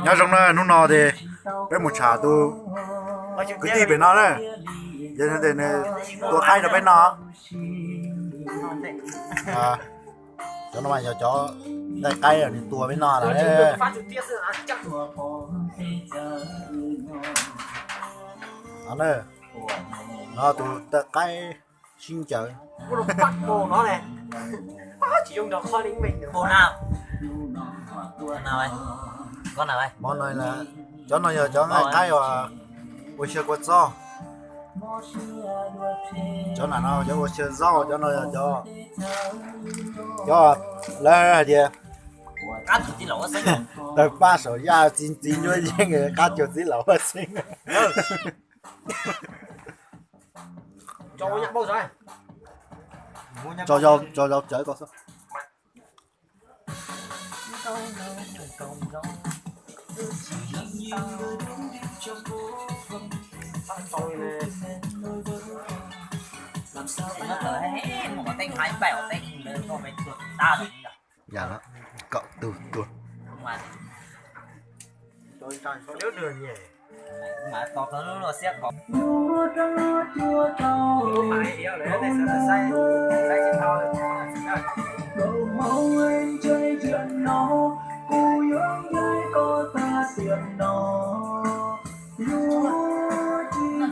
Nyob zoo na, hnub no ces peb mus tsham tus kwv tij pem no na, yog nws tua qaib rau peb noj. Cov no mas yog cov nqaij qaib nws tua peb noj lawm. No tus nqaij qaib sib ncaws. Mov no, cov no yog cov nqaij qaib uas ua xyaw kua txob. Cov no cov ua xyaw zaub, cov no yog cov, cov lawv hais tias taws paj saum yaj txi txiv nyuaj yeej, qab cuag txiv laus ua xeeb. Tso zaub cawv ko xwb. Yam no, kaum tug tuag.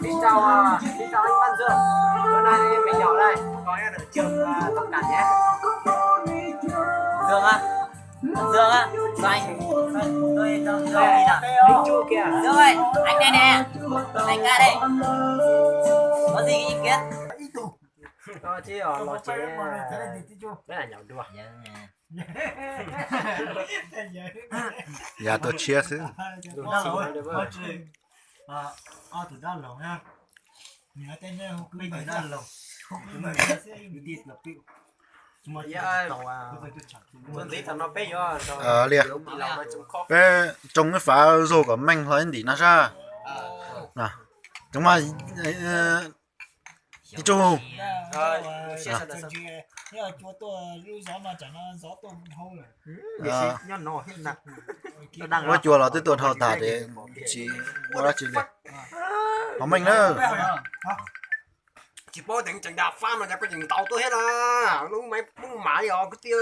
Xin chào, à, xin chào anh Văn Dương. Bữa nay mình nhậu đây, có em ở trường, à, thông cảm nhé. Dương á, Dương á, cho anh, cho tôi cho Dương đi nào. Anh Chu kìa. Dương ơi, anh đây nè, anh ra đây. Có gì ý kiến? Ờ, chứ ở lò chế, à, rất là nhậu đùa. Yam tuaj tshiab xwb. Liam, peb tsoo ib fav zog kom meej hlo ib ntim no sab. Tsoom mas ib tsoom ua cua los twb tuaj dhau tas ces tsis ua dab tsi li. Hov meej na. Tsis paub teev tseem dag fab no cas koj tseem ntaus tuaj thiab na. Lub maiv pub mav li os kwv tij.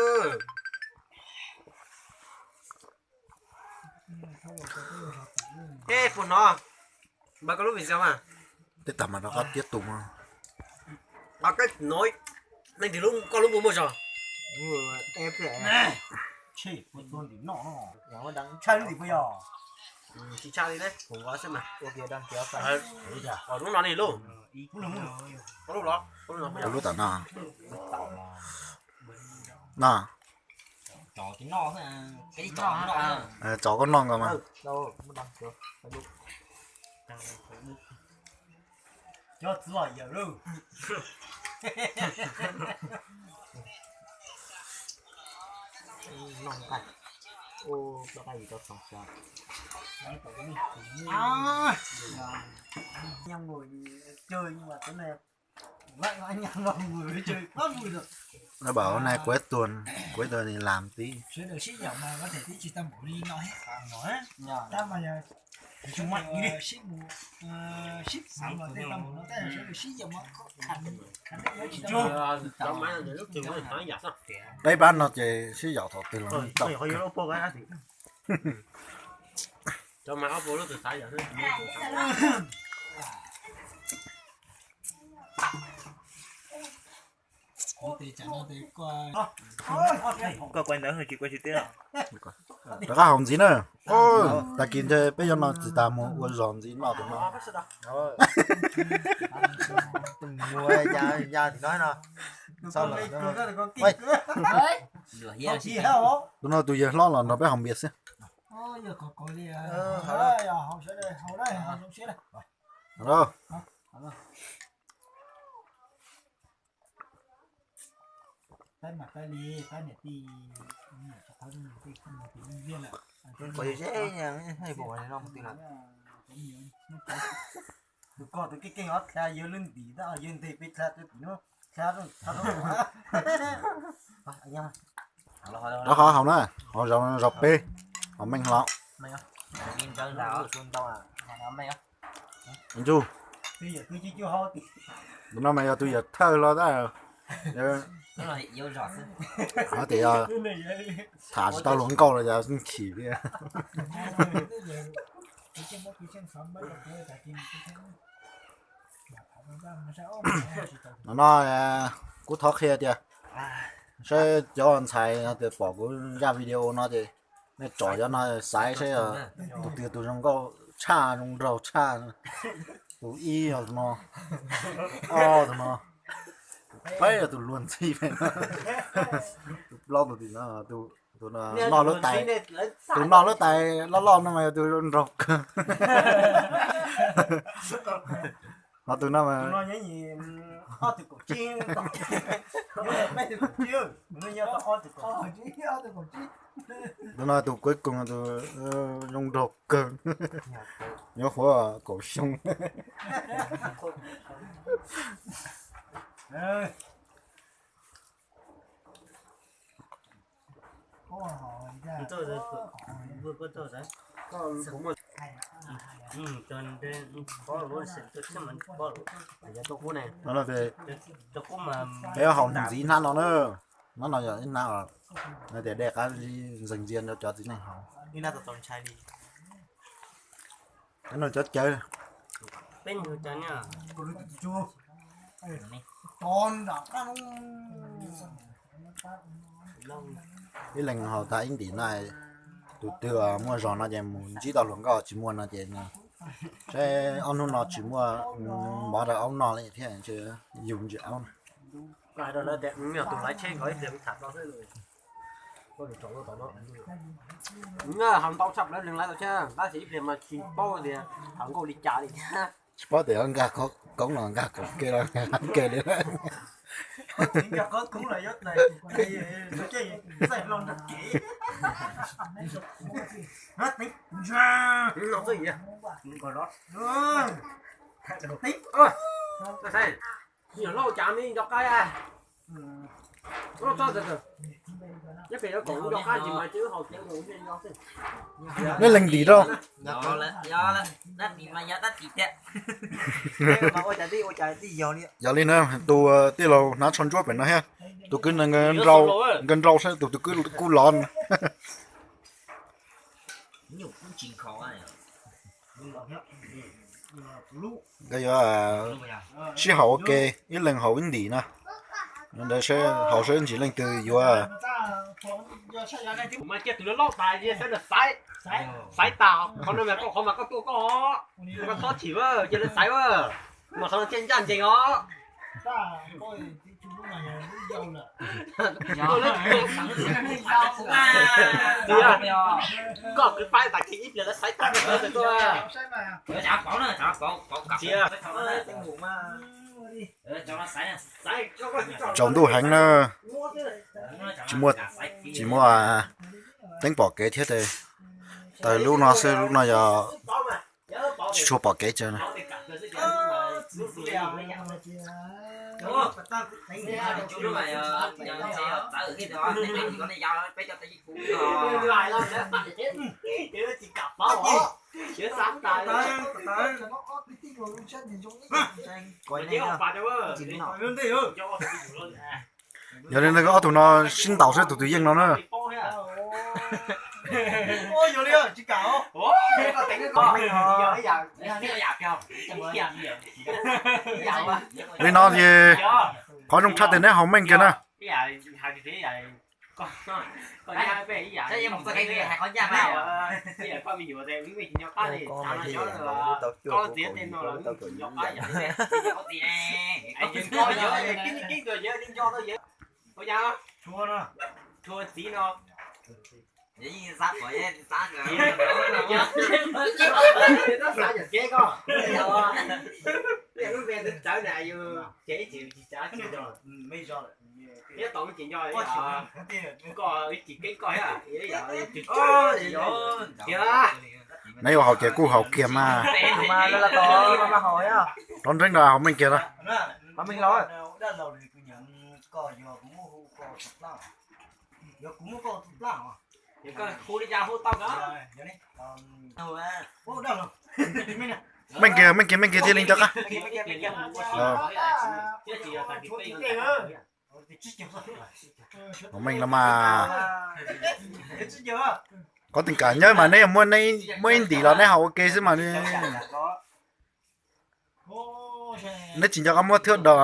Ej, puas hnov? Npawg koj lub video mas. Tej tag mas rov qab tiab tus mas. Leej twg lub, koj lub puas muaj zog? Tsis tshaj li ne. Lub no li lub. Lub tom no. No. Tso koj noj nkaus mas. Nó bảo hôm nay cuối tuần, cuối tuần thì làm tí. Cái bát nó chỉ xí dầu thổ từ lòng tộc. Koj quay ntawd tsis quay trực tiếp. Rov qab haus ntxiv na. Tag kis ntshe peb yuav no tsis tas mus ua zos ntxiv noj tus no. Tus no tus yawg hlob los nrog peb haus npias xwb. Rov qab haus na, haus zog peb, haus meej hlo. Ntsuj, tus no mas yog tus yawm thawj los tab, hais tias yog tham tsis tau hluas nkauj los yog chim thiab. No no, kuv thov qhia tias, saib cov ntxhais tias pom kuv zaj video no ces nej tsom cov no xaiv saib tus twg tus zoo nkauj tshaj, zoo nraug tshaj. Tus ib yog tus no, ob tus no, peb yog tus luag ntxhi, tus plaub tus tim no, tus no, tus no lub tais, tus no lub tais loj loj no mas yog tus zoo nraug kawg. Ho tus no mas, tus no tus cuối cùng, tus zoo nraug kawg, nyob huab kaum xyoo. Peb haus ntxiv hnab no na, hnab no yog ib hnab tias dej qab zib ntxees ntxias rau cov txiv neej haus. Cov cawv, ib leeg haus tag ib ntim na, tus twg muaj zog no ces mus ntsib tau hluas nkauj, tsis muaj no ces saib ob hnub no tsis muaj mov rau aub noj li thiab, yus ntsia aub na. Haus ntau tshaj plaws leej lawv tau thiab, tab sis ib pliag mas tsis paub tias haus nkauj li cas li thiab. Tsis paub tias nkag koob los nkag kaum ke los nkag qab ke li. Nej lees ntim rau. Yog li na, tus tij laug hnav tsho ntsuab pem no thiab, tus kwv nkawd nrau saib tus, tus kwv kuj lov. Nkawd yuav sib haum ua ke, ib leeg haus ib ntim na. Ntawd haus saib ntsis leej twg yuav. Xaiv tas qhov no mas koj qhov mas koj tuaj koj, koj txhob chim, cia lawv xaiv, mas qhov no thiaj ncaj ncees os. Koj kwv faib tas kiag ib pliag lawv xaiv tas tuaj. Tsaus ntuj heev na, tsis muaj, tsis muaj teeb pom kev thiab. Taws lub no xwb, lub no yog tsis tshua pom kev tsawg na. Yog li ntawd ob tug no sib ntaus saib tus twg yeej no na. Li no ces qhov zoo tshaj tias neb haus meej kiag na. Neb yuav haus ces kuj haus kiag mas. Rov nreeb no haus meej kiag na. Meej kiag, meej kiag, meej kiag thiaj li nco qab. Meej no mas, qhov teem kam nyob mas neb yog muaj, muaj ib ntim los neb haus ua ke xwb mas. Neb tsis nco qab muab thwb do.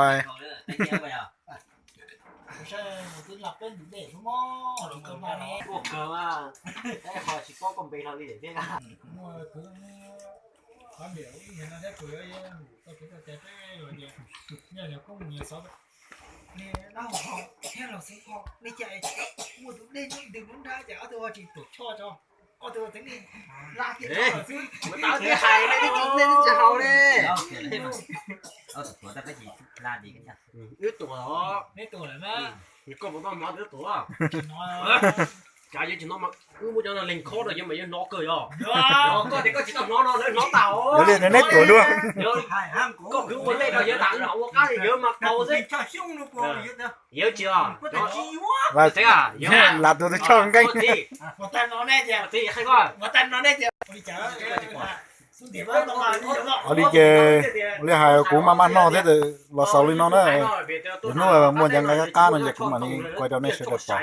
Ua tau tib hais ne, nej tsis haus ne. Wb tuam os. Nws koj puas tau hnov twb tuam. Cas yeej tsis hnov mas wb muab cov no lees khob rau yog mas yog hnov kawg yog. Koj tias koj tsis tau hnov no lawv hnov tas os. Yog li neb tuam dua. Koj kwv ua ntej rau yawg tas wb los ua qab li yawg mas tau xwb. Yawg tsis os. Lam tus tus choj nkeej. Ua li ces, ua li hais kuv maj maj noj thiab los xaus li no na. Lwm hnub muaj cov nqaij qab qab no ces kuv mam li kuaj rau nej sawv daws pom.